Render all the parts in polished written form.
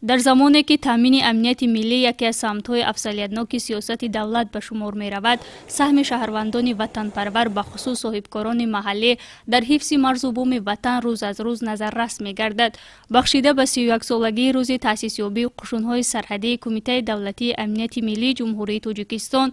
Дар замоне ки таъмини амнияти миллӣ яке аз самтҳои афзалиятноки сиёсати давлат ба шумор меравад, саҳми шаҳрвандони ватанпарвар, бахусус соҳибкорони маҳаллӣ дар ҳифзи марзу буми ватан рӯз аз рӯз назаррас мегардад. Бахшида ба 31-солагии рӯзи таъсисёбии қушунҳои сарҳадии Кумитаи давлатии амнияти миллии Ҷумҳурии Тоҷикистон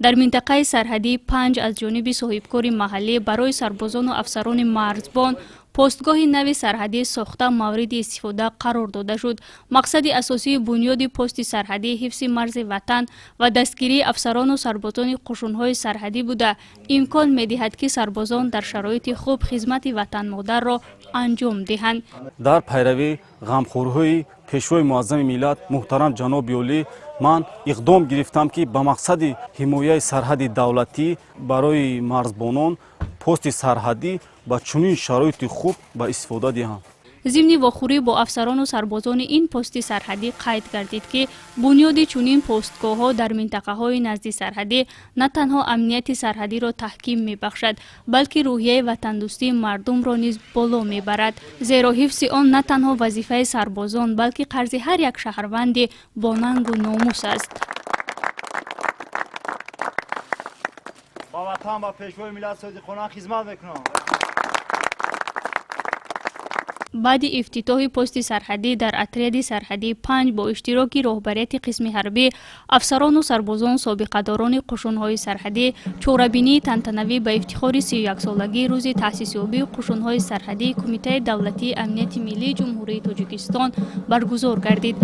дар минтақаи сарҳадии 5 аз ҷониби соҳибкори маҳаллӣ барои сарбозону афсарони марзбон постгоҳи нави сарҳадӣ сохта мавриди истифода қарор дода шуд. Мақсади асосии бунёди пости сарҳадӣ ҳифзи марзи ватан ва дастгирии афсарону сарбозони қушунҳои сарҳадӣ буда, имкон медиҳад, ки сарбозон дар шароити хуб хизмати ватанмодарро анҷом диҳанд. Дар пайравии ғамхориҳои Пешвои муаззами миллат муҳтарам ҷаноби олӣ ман иқдом гирифтам, ки ба мақсади ҳимояи сарҳади давлатӣ барои марзбонон пости сарҳадӣ ба чунин шароити хуб ба истифода диҳам. Зимни вохӯрӣ бо афсарону сарбозони ин пости сарҳадӣ қайд гардид, ки бунёди чунин постгоҳҳо дар минтақаҳои назди сарҳадӣ на танҳо амнияти сарҳадиро таҳким мебахшад, балки рӯҳияи ватандӯстии мардумро низ боло мебарад, зеро ҳифзи он на танҳо вазифаи сарбозон, балки қарзи ҳар як шаҳрванди бо нангу номус аст. Ба ватан, ба Пешвои миллат содиқона хизмат мекунам. Баъди ифтитоҳи пости сарҳадӣ дар отряди сарҳадии 5 бо иштироки роҳбарияти қисми ҳарбӣ, афсарону сарбозон, собиқадорони қушунҳои сарҳадӣ чорабинии тантанавӣ ба ифтихори 31-солагии рӯзи таъсисёбии қушунҳои сарҳадии Кумитаи давлатии амнияти миллии Ҷумҳурии Тоҷикистон баргузор гардид.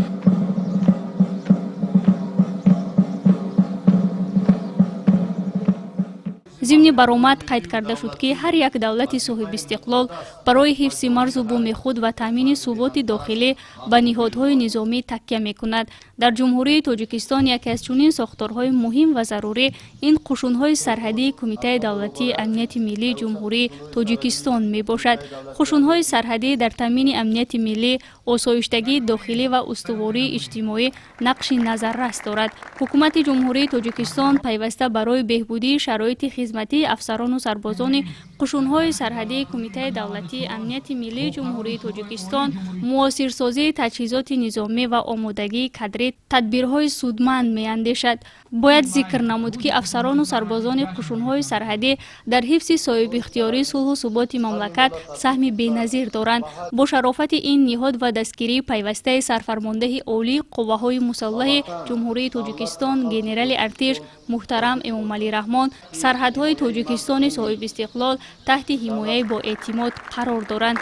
Зимни баромад қайд карда шуд, ки ҳар як давлати соҳибистиқлол барои ҳифзи марзу буми худ ва таъмини суботи дохилӣ ба ниҳодҳои низомӣ такя мекунад. Дар Ҷумҳурии Тоҷикистон яке аз чунин сохторҳои муҳим ва зарурӣ ин қушунҳои сарҳадии Кумитаи давлатии амнияти миллии Ҷумҳурии Тоҷикистон мебошад. Қушунҳои сарҳадӣ дар таъмини амнияти миллӣ, осоиштагии дохилӣ ва устувории иҷтимоӣ нақши назаррас дорад. Ҳукумати Ҷумҳурии Тоҷикистон пайваста барои беҳбудии шароити хизматии афсарону сарбозони қушунҳои сарҳадии Кумитаи давлатии амнияти миллии Ҷумҳурии Тоҷикистон, муосирсозии таҷҳизоти низомӣ ва омодагии кадрӣ тадбирҳои судманд меандешад. Бояд зикр намуд, ки афсарону сарбозони қушунҳои сарҳадӣ дар ҳифзи соҳибихтиёрии сулҳу суботи мамлакат саҳми беназир доранд. Бо шарофати ин ниҳод ва дастгирии пайвастаи сарфармондаҳи олии қувваҳои мусаллаҳи Ҷумҳурии Тоҷикистон генерали артиш муҳтарам Эмомалӣ Раҳмон сарҳадҳои Тоҷикистони соҳибистиқлол таҳти ҳимояи боэътимод қарор доранд.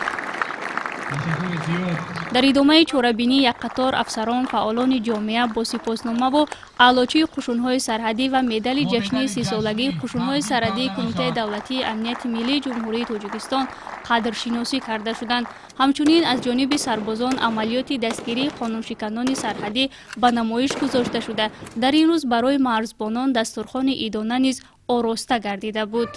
Дар идомаи чорабинӣ як қатор афсарон, фаъолони ҷомеа бо сипосномаву аълочии қушунҳои сарҳадӣ ва медали ҷашнии 30-солагии қушунҳои сарҳадии Кумитаи давлатии амнияти миллии Ҷумҳурии Тоҷикистон қадршиносӣ карда шуданд. Ҳамчунин аз ҷониби сарбозон амалиёти дастгирии қонуншиканони сарҳадӣ ба намоиш гузошта шуда, дар ин рӯз барои марзбонон дастурхони идона низ ороста гардида буд.